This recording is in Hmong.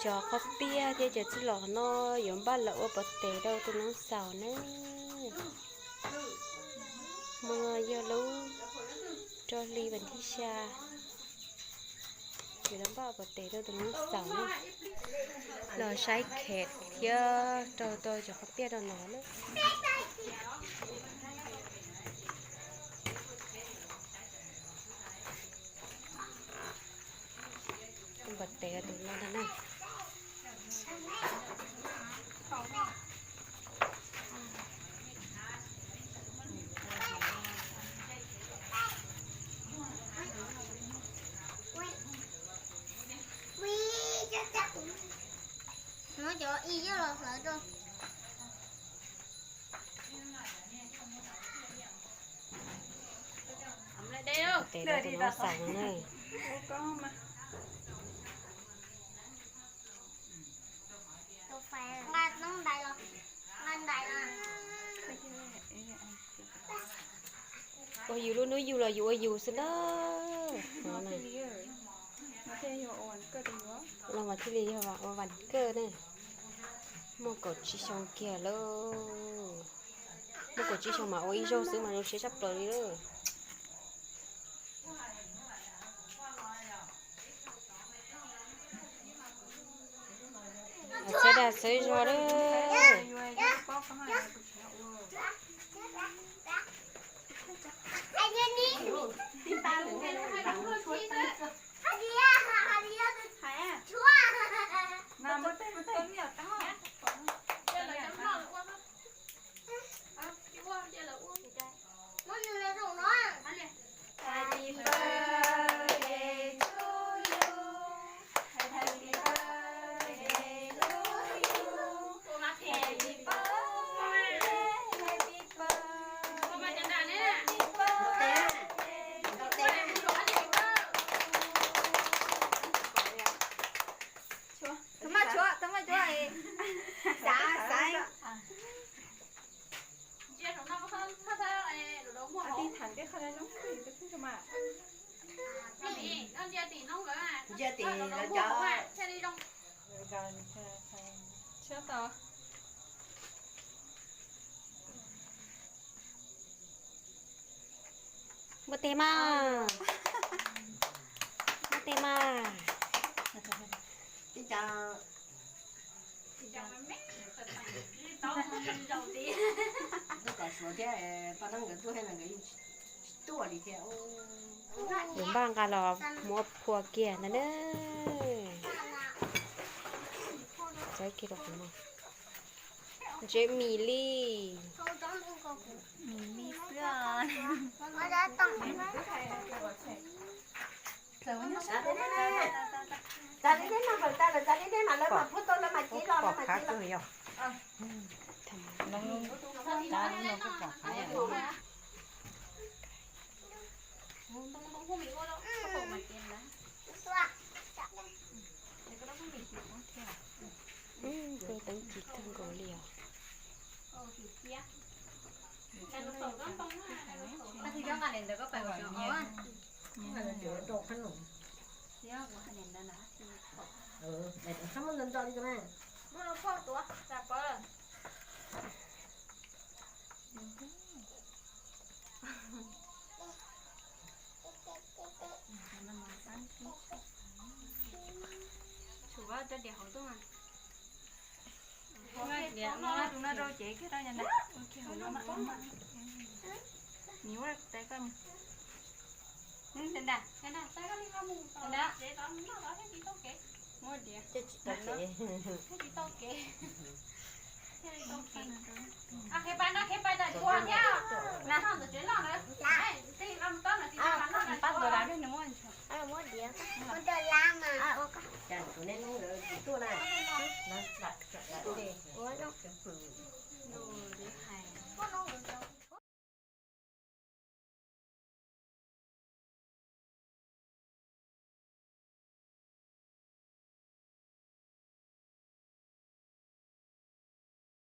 Cov qhov piaj thiab cov txuj lom no yuav npaj los ua pov tes rau tus noob xaus na. Hmo no yog lub rau hli vas thib xya, yuav los npaj ua pov tes rau tus noob xaus na. Los saib khev thiab rau tau cov qhov piaj rau no na. Pov tes tus no ntag na. Tes rau tus noob xaus na. Ua yus lub hnub yus los yus ua yus xwb na. Los mas thiaj li yog ua vas kawj ne. Muaj kaum tsib xyoo kiag lauj. Muaj kaum tsib xyoo mas ua ib zaug xwb mas zoo siab tshaj plaws li lauj. Sawv daws sawv zog lauj. Ntsia tim lawv cov. Npua tes mas, npua tes mas. Nkawd npaj nqa los muab phua kiag ntag na. Txawb kiag rau qhov no. Ntse mis li. Mis li xwb. Pom qab kawg yog. Teeb ci kawg nkaus li os. Tshuav rau diam hauv tuaj mas. Tus no rau cev kiag rau, ua kiag hauv no mas. Nws ua tes koj. Ntag, ntag, ntag. Muab diam. Thiaj tsis tau kev. Thiaj tsis tau kev. Qhia pais no, qhia pais tam tsua thiab. Nag hoj ntawm tsev loj ntawd.